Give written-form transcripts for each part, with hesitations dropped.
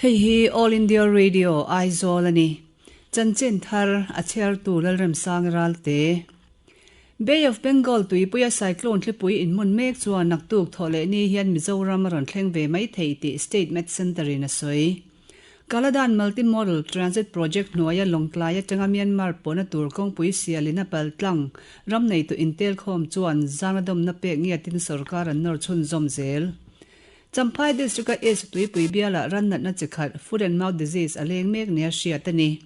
Hei hi All India Radio, Aizawl a ni. Chanchin thar a chhiartu Lalremsang Ralte. Bay of Bengal tuipuia cyclone thlipui inhmun mek chuan naktuk thawh leh ni hian Mizoram a rawn thleng ve mai thei tih State Met Centre in a sawi. Kaladan Multi-Modal Transit Project hnuaia Lawngtlai atanga Myanmar pawhna tur kawngpui sialin a pal tlang ram neitu intelkhawm chuan zangadawmna pek ngiatin sorkar an nawr chhunzawm zel. Champhai District-a East Tuipui bialah ran natna chi khat Foot and Mouth Disease a leng mek nia hriat a ni.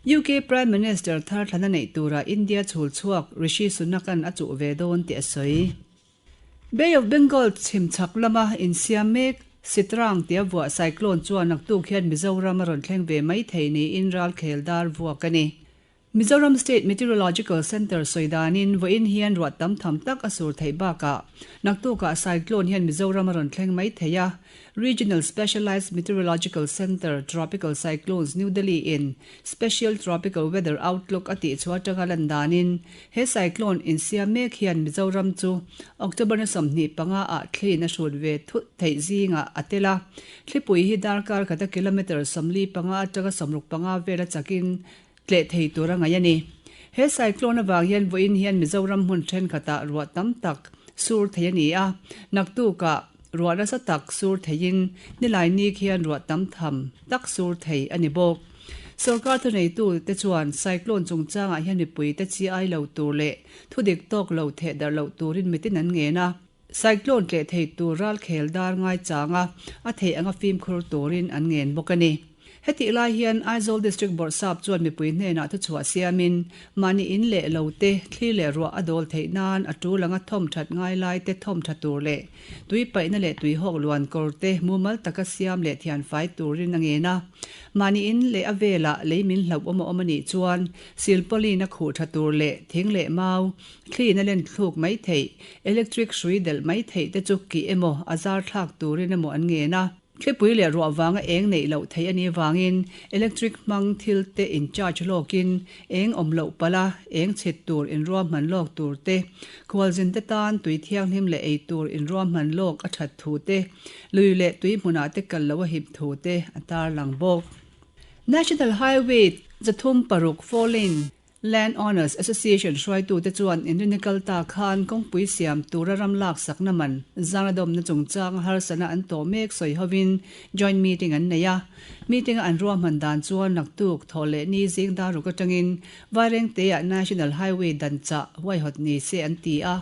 UK Prime Minister thar thlana neih turah India chhul chhuak Rishi Sunak-a'n a chuh ve dawn tih a sawi. Bay of Bengal chhim chhak lama insiam mek Sitrang tia vuah cyclone chuan naktuk hian Mizoram a rawn thleng ve mai thei niin ralkhel dar vuak a ni. Mizoram State Meteorological Centre sawi danin vawiin hian ruah tam tham tak a sur theih bakah naktukah cyclone hian Mizoram a rawn thleng mai thei a, Regional Specialised Meteorological Centre, Tropical Cyclones, New Delhi in Special Tropical Weather Outlook a tih chhuah atanga lan danin he cyclone insiam mek hian Mizoram chu October ni 25 ah thliin a hrut ve thut theih zingah a tel a. Thlipui hi darkar khata kilometre 45 atanga 65 vela chakin tleh thei tur a ngaih a ni. He cyclone avang hian vawiin hian Mizoram hmun thenkhatah ruah tam tak sur thei a ni a, naktukah ruah nasa tak sur theiin nilai ni khian ruah tam tham tak sur thei a ni bawk. Sorkar thuneitu te chuan cyclone chungchangah hian mipui te chi ai lo tur leh thudik tawk lo theh darh loh turin mitin an ngen a. Cyclone tleh thei tur ralkhel dar ngaichanga a theih anga fimkhur turin an ngen bawk a ni. Hetih lai hian Aizawl District Bawrhsap chuan mipui hnenah thuchhuah siamin mahni in leh lo te, thli leh ruah a dawl theih nan a tul anga thawm that ngai lai te thawm tha tur leh tui paihna leh tui hawk luan kawr te mumal taka siam leh thian fai turin a ngen a. Mahni in leh a velah lei min hlauh awm a awm a nih chuan silpauline a khuh tha tur leh thing leh mau Thliin a len thluk mai theih, electric hrui delh mai theih te chu kih emaw a zar thlak turin emaw an ngen a. Thlipui leh ruah vanga eng neih loh theih a nih vangin electric hmang thil te in charge lawkin eng awm loh palh a, eng chhit tur inruahman lawk tur te, khualzin te tan tui thianghlim leh ei tur inruahman lawk a that thu te, lui leh tui hmunah te kal loh a hip thu te a tarlang bawk. National Highway 36 four lane Land Owners Association hruaitute chuan inrinni kal ta khan kawngpui siam tura ram laksakna man zangadawmna chungchanga harsatna an tawh mek sawi hovin joint meeting an nei a. Meeting-a an ruahman dan chuan naktuk thawh leh ni zing dar ruk atangin Vairengte-ah National Highway dan chah huaihawt ni se an ti a.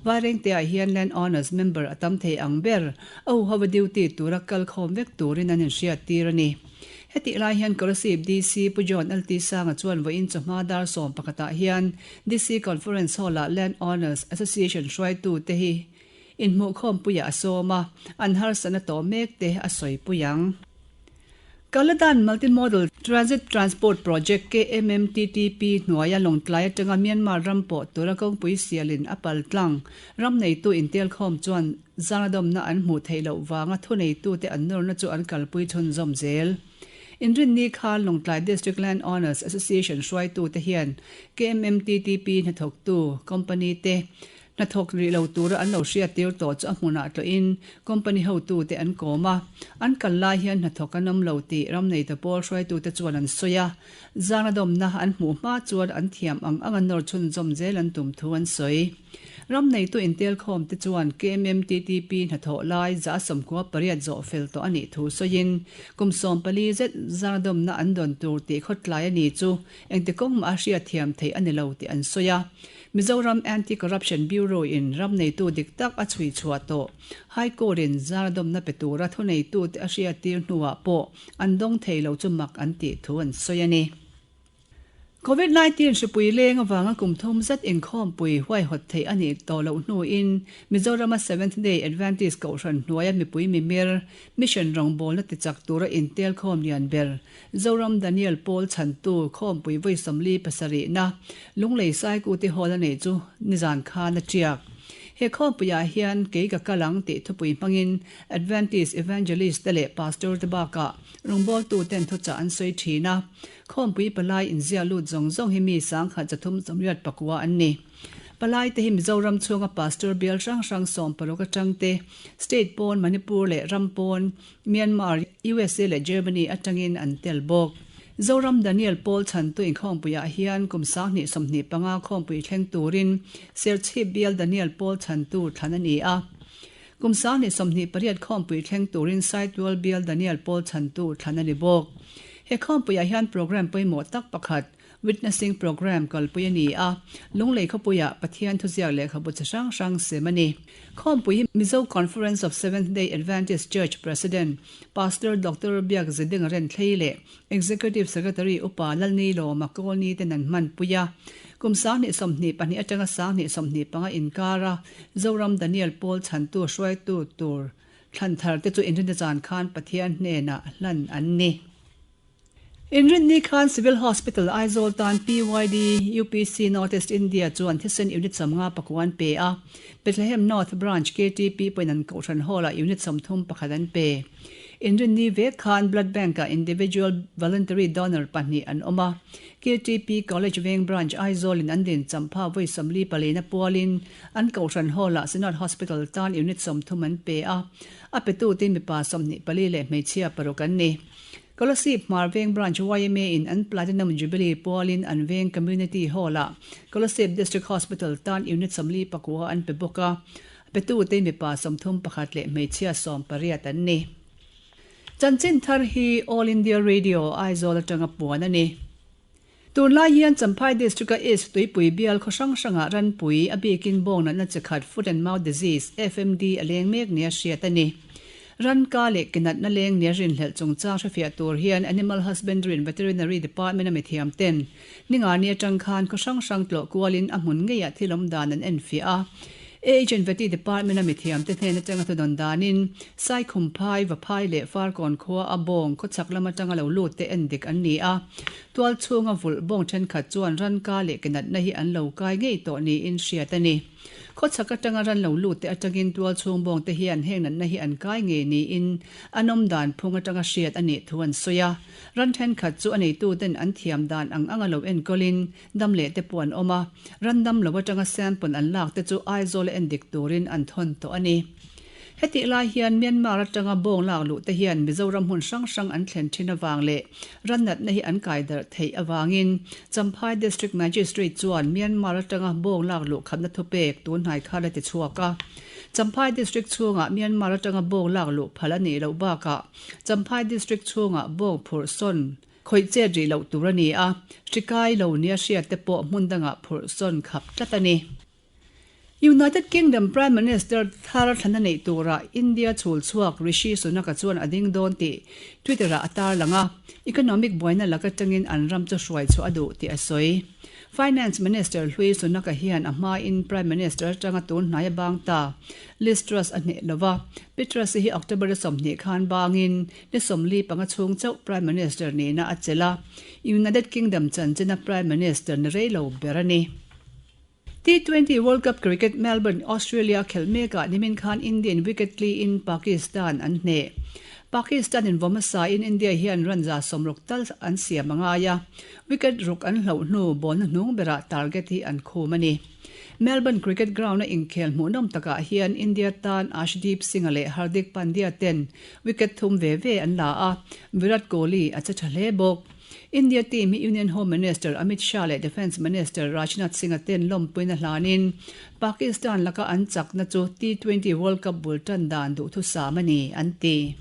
Vairengte-ah hian Land Owners member a tam thei ang ber a huhova duty tura kal khawm vek turin an inhriattir a ni. Hetih lai hian Kolasib DC Pu John LT Sanga chuan vawiin chawhma dar 11 ah hian DC Conference Hall-ah Land Owners Association hruaitute hi inhmuhkhawmpuiah a sawm a, an harsatna tawh mekte a sawipui ang. Kaladan Multi-Modal Transit Transport Project, KMMTTP, hnuaia Lawngtlai atanga Myanmar ram pawh tura kawngpui sialin a pal tlang ram neitu intelkhawm chuan Zangadawmna an hmuh theih loh vanga thuneitute an nawrna chu an kalpui chhunzawm zel. Inrinni khan Lawngtlai District Land Owners Association hruaitute hian KMMTTP hnathawktu company te hnathawk rih lo tura an lo hriattir tawh chu a hmunah tlawhin company hotute an kawm a, an kal lai hian hnathawk an awm lo tih ramneita pawl hruaitute chuan an sawi a, zangadawmna an hmuh hma chuan an thiam ang anga nawr chhunzawm zel an tum thu an sawi. Ram neitu intelkhawm te chuan KMMTTP hnathawh lai 98 zawh fel tawh a nih thu sawiin, kum 14 zet zangdawmna an dawn tur tih khawtlai a ni chu engti kawng mah a hriatthiam theih a ni lo tih an sawi a. Mizoram Anti-Corruption Bureau in ram neitu dik tak a chhui chhuah tawh High Court in zangdawmna pe tura thuneitute a hriattir hnuah pawh an dawng thei lo chu mak an tih thu an sawi a ni. Covid 19 hripui leng avanga kum thum zet inkhawmpui huaihawt theih a nih tawh loh hnuin Mizorama Seventh Day Adventist Kohhran hnuaia mipui mimir Mission rawngbawlna tichak tura intelkhawm lian ber Zoram Daniel Pawl chhantu khawmpui vawi 47na Lunglei Saikuti Hall a neih chu nizan khan a tiak. He khawmpuiah hian kei ka kal ang tih thupui hmangin Adventist Evangelist te leh Pastor te bakah rawngbawltuten thuchah an sawi thin a. Khawmpui palai inziah lut zawng zawng hi mi 1384 an ni. Palaite hi Mizoram chhunga Pastor bial hrang hrang 60 atang te, State pawn Manipur leh ram pawn Myanmar, USA leh Germany atangin an tel bawk. Zoram Daniel Pawl chhantu inkhawmpuiah hian kum 2025 khawmpui thleng turin Serchhip bial Daniel Pawl chhantu thlan a ni a. Kum 2028 khawmpui thleng turin Saitual bial Daniel Pawl chhantu thlan a ni bawk. He khawmpuiah hian programme pawimawh tak pakhat, Witnessing Programme kalpui a ni a, Lunglei khawpuiah Pathian thuziak lehkhabu chi hrang hrang sem a ni. Khawmpui hi Mizo Conference of Seventh Day Adventist Church President Pastor Doctor Biak Zedinga Renthlei leh Executive Secretary Upa Lalni Lawma Kawlni ten an hmanpui a. Kum 2022 atanga 2025 inkara Zoram Daniel Pawl chhantu hruaitu tur thlan thar te chu inrinna zan khan Pathian hnenah hlan an ni. Inrinni khan Civil Hospital Aizawl tan PYD UPC North East India chuan thisen unit 50 pakuan pe a, Bethlehem North Branch KTP pawhin an Kohhran Hall-ah unit 31 an pe. Inrinni vek khan Blood Bank-ah Individual Voluntary Donor pahnih an awm a, KTP College Veng Branch Aizawl-in an din champha vawi 44 pualin an Kohhran Hall-ah Synod Hospital tan unit 30 an pe a, a petute mipa 24 leh hmeichhia paruk an ni. Kolasib Hmar Veng Branch yma in an Platinum Jubilee pualin an Veng Community Hall-ah Kolasib District Hospital tan Unit 49 an pe bawk a, petute mipa 31 leh hmeichhia 18 an ni. Chanchin thar hi All India Radio, Aizawl atanga puan a ni. Tunlai hian Champhai District-a East Tuipui bial khaw hrang hrangah ranpui, a bikin bawng natna chi khat Foot and Mouth Disease, FMD, a leng mek nia hriat a ni. Ran ka leh ke natna leng nia rinhlelh chungchang hrefiah tur hian Animal Husbandry and Veterinary Department a mithiam ten Ningani atang khan khaw hrang hrang tlawh kualin a hmun ngeiah thil awm dan an enfiah a. Age and Vety Department a mithiam te hnen atanga thudawn danin Saikhumphai, Vaphai leh Farkawn khua a bawng khawchhak lam atanga lo lut te endik an ni a. Tual chhunga vulh bawng thenkhat chuan ran ka leh ke natna hi an lo kai ngei tawh niin hriat a ni. Khawchhak atanga ran lo lut te atangin tual chhung bawng te hian heng natna hi an kai ngei niin an awm dan phung atanga hriat a nih thu an sawi a. Ran thenkhat chu a neitu ten an thiam dan ang anga lo enkawlin dam leh te pawh an awm a, ran dam lo atanga sample an lak te chu Aizawl a endik turin an thawn tawh a ni. Hetih lai hian Myanmar atanga bawng lak luh te hian Mizoram hmun hrang hrang an thlen thin avang leh ran natna hi an kai darh theih avangin Champhai District Magistrate chuan Myanmar atanga bawng lak luh khatna thupek tun hnai khan a ti chhuak a. Champhai District chhungah Myanmar atanga bawng lak luh phal a nih loh bakah Champhai District chhungah bawng phurh sawn khawih chet rih loh tur a ni a, hri kai lo nia hriat te pawh hmun dangah phurh sawn khap tlat a ni. United Kingdom Prime Minister thar thlan a neih turah India chhul chhuak Rishi Sunak-a chuan a ding dawn tih Twitter-ah a tarlang a, economic buaina lak atangin an ram chu hruai chhuah a duh tih a sawi. Finance Minister hlui Sunak-a hian a hmain Prime Minister atanga tun hnai a bang ta, Liz Truss a hneh lo va, Pi Truss-i hi October a 20 khan bangin ni 45 chhung chauh Prime Minister nihna a chelh a, United Kingdom chanchina Prime Minister ni rei lo ber a ni. T20 World Cup Cricket Melbourne, Australia khelh mekah nimin khan Indian wicket tliin Pakistan an hneh. Pakistan in vawm hmasa in India hian run 60 tal an siam a ngai a, wicket ruk an hloh hnu ball hnuhnung berah target hi an khum a ni. Melbourne Cricket Ground a inkhel hmuhnawm takah hian India tan Arshdeep Singh-a leh Hardik Pandya ten wicket thum ve ve an la a, Virat Kohli a che tha hle bawk. India team hi Union Home Minister Amit Shah leh Defence Minister Rajnath Singh-a ten lawmpuina hlanin Pakistan laka an chakna chu T20 World Cup bul tan dan duhthusam a ni, an ti.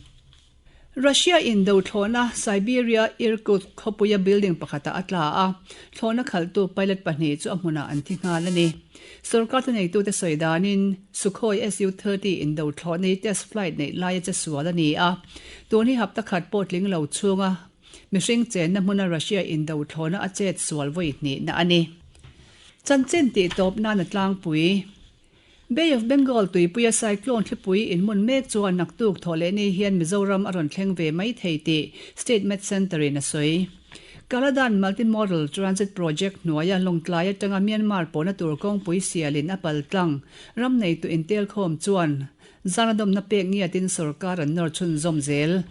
Russia in do thlawhna Siberia Irkutsk khawpuia building pakhatah a tla a, thlawhna khalhtu pilot pahnih chu a hmunah an thi nghal a ni. Sorkar thuneitute sawi danin Sukhoi Su-30 in do thlawhna hi test flight neih laia che sual a ni a, tun hi hapta khat pawh tling lo chhunga Mihring chenna hmuna Russia indo thlawhna a chet sual vawi hnihna a ni. Chanchin tih tawp nan a tlangpui. Bay of Bengal tuipuia cyclone thlipui inhmun mek chuan naktuk thawh leh ni hian Mizoram a rawn thleng ve mai thei tih State Met Centre in a sawi. Kaladan Multi-Modal Transit Project hnuaia Lawngtlai atanga Myanmar pawhna tur kawngpui sialin a pal tlang ram neitu intelkhawm chuan zana dawmna pek ngiatin sorkar an nawr chhunzawm zel.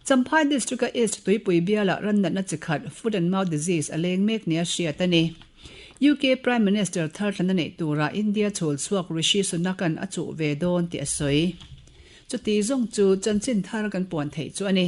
Champhai District-a East Tuipui bialah ran natna chi khat Foot and Mouth Disease a leng mek nia hriat a ni. UK Prime Minister thar thlan a neih turah India chhawl chhuak Rishi Sunak-a'n a chuh ve dawn tih a sawi. Chuti zawng chu chanchin thar kan puan theih chu a ni.